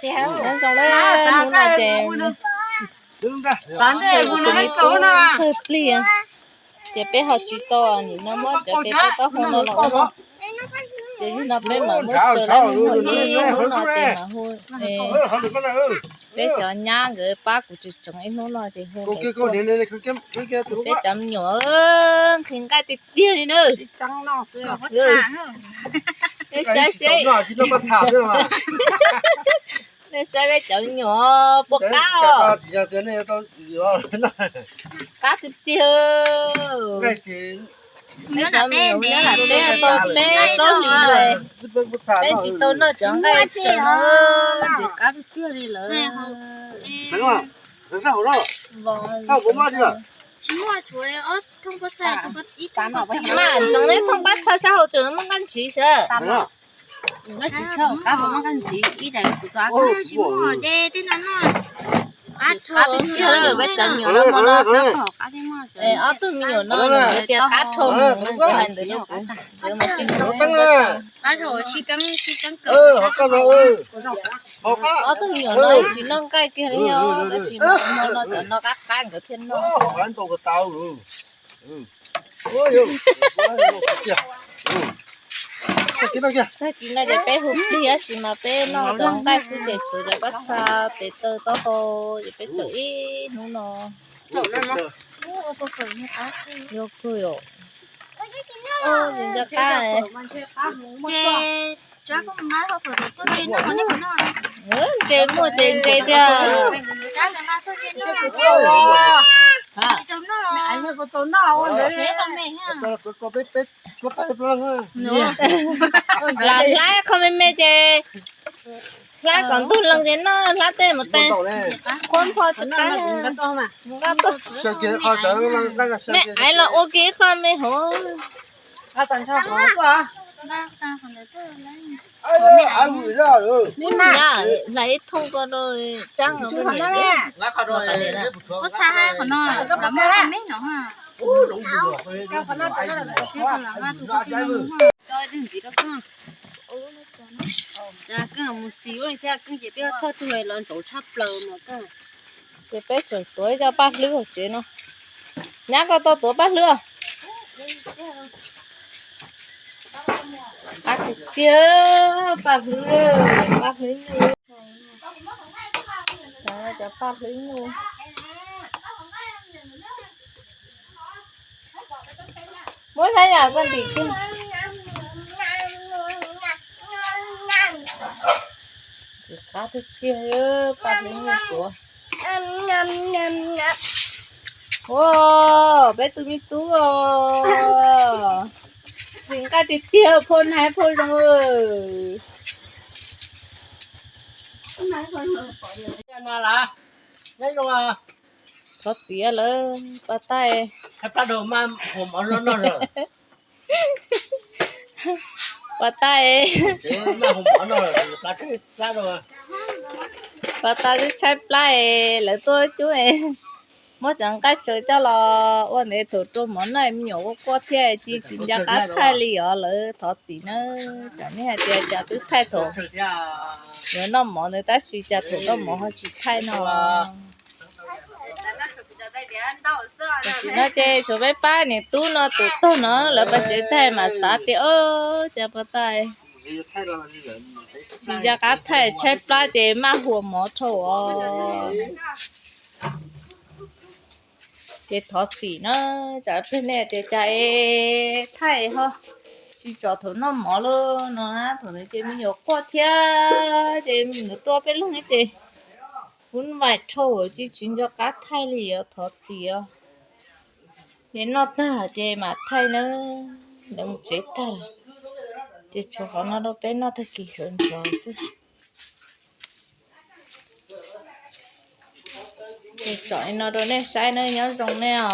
Nyob zoo na, hnub no ces tus me tub kawg plig, ces peb ho tsis tau nim no muab cov tes taw taub hau no los ua noj. Ces nim no peb mam muab tsaws los mus ib hnub no ces mam hu peb cov nyab nkawd pab kuv tseem tseem ib hnub no ces hu peb cov me nyuam nqhis nqaij tiag tiag li na. Nej saib seb, nej saib peb cov me nyuam puas qab os. Qab tiag tiag. Peb cov me nyuam nyob nram teb tau peb plaub hlis lawm, peb tsis tau noj cov nqaij tseem no, ces qab tiag tiag li lawm. Mas ntxeev nej thooj pab txha sab hauv tseem muaj nqaij ntshiv sas. Qab tiag tiag, peb cov me nyuam no, ob tug me nyuam no nkawd tias qab dhau mus, nkawd hais ntawd rau kuv, nkawd mus sib ntxeev. Ob tug me nyuam no tsis noj nqaij kiag li os, tab sis mas no cov no qab qab nkawd thiaj noj. Tag kis no ces peb hu plig tab sis mas peb noj cov nqaij xwb ces tshuav cov pab txha tes taw taub hau ces peb tseem ib hnub no. Yog kawg yom. Nco qab. Ntshe muaj ces ntshe tiag. Lam hlab qho me me ces hlab kom ntug lees ces noj, hlab tej mus tes, qhuab npho tsis qab. Me aiv los ua kiag ib qho me hauv. Hlais ib thooj ko rau tsaab. Koj mus xis ua li thiab koj ces twb thawj tug los ntsaum tshaj plaws mas koj. Ces peb tseem tuav ib co paj hlwb hauv tsev no. Nyab, koj tau tuav paj hlwb os? Qab tiag tiag, paj hlwb, paj hlwb nyuj. Cov paj hlwb nyuj. Muab hlab yam koj ntim kiag. Tsis qab tiag tiag, paj hlwb nyuj tuav. Ua, peb tus me tub os, ntxim nqaij tiag tiag, phauj hnav phauj zoo. Thov txim lawm pab tais. Pab tais, pab tais twb tshaib plab es lawv tuaj cub es muab cov nqaij tsaws coj los ua ntev thaum rau mov noj, me nyuam quaj quaj thiab cia tsis nco qab thaij li os, lawv thov txim na. Tsam nej hais tias cas twb thaij thaum yuav noj mov ntawd tab sis cas thaum noj mov ho tsis thaij no. Tam sim no ces tshuav peb pab niam tub no tus tog no lawv pab tsev thaij mas xav tias, o, cas pab tais tsis nco qab thaij, tshaib plab ces maj huam mov dhau os. Ces thov txim na, tsam peb nej tias cas es thaij ho tsis tso thaum noj mov lawm no na, thaum ntawd ces me nyuam quaj thiab ces me nyuam tuaj peb leeg ces kuv vais dhau ces tsis nco qab thaij li os, thov txim os. Ces noj tag ces mam thaij na, lawv mus tsev tag lawm. Ces tshuav qhov no rau peb noj tag kis sawv ntxov xwb. Ces tsom li no rau nej saib na, nyob zoo nej os.